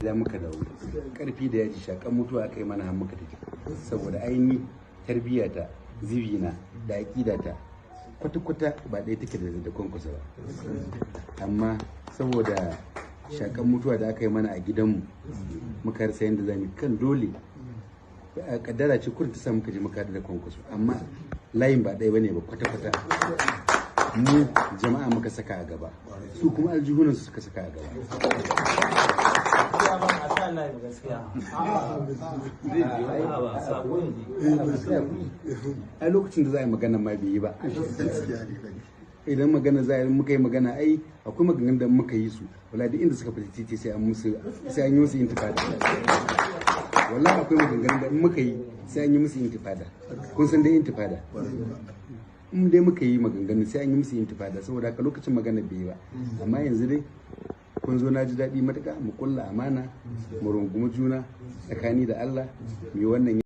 Idan muka dawo, karfi da yaji, shakan mutuwa aka yi mana har muka tafi, saboda aini tarbiyyata, zibina da aƙidata kwata-kwata ba ɗaya take da Kwankwaso ba. Amma saboda shakan mutuwa da aka yi mana a gidanmu, muka rasa yadda za mu kan dole kaddara ce kurin ta sa muka je muka da Kwankwaso. Amma layin ba ɗaya bane ba kwata-kwata. Mu jama'a muka saka a gaba, su kuma aljihunan su suka saka a gaba. A sa live gaskiya. Ba sako ne. Ai lokacin da za a yi magana ma bai yi ba. Idan magana za a yi, muka yi magana, ai akwai maganganun da muka yi su, wallahi duk inda suka fita titi sai an musu, sai an yi musu intifada. Wallahi akwai maganganun da in muka yi, sai an yi musu intifada. Kun san dai intifada? In dai muka yi maganganun, sai an yi musu intifada. Saboda haka lokacin magana bai yi ba, amma yanzu dai kun zo, na ji daɗi matuƙa. Mu kulla amana, mu rungumi juna tsakani da Allah, mu yi wannan.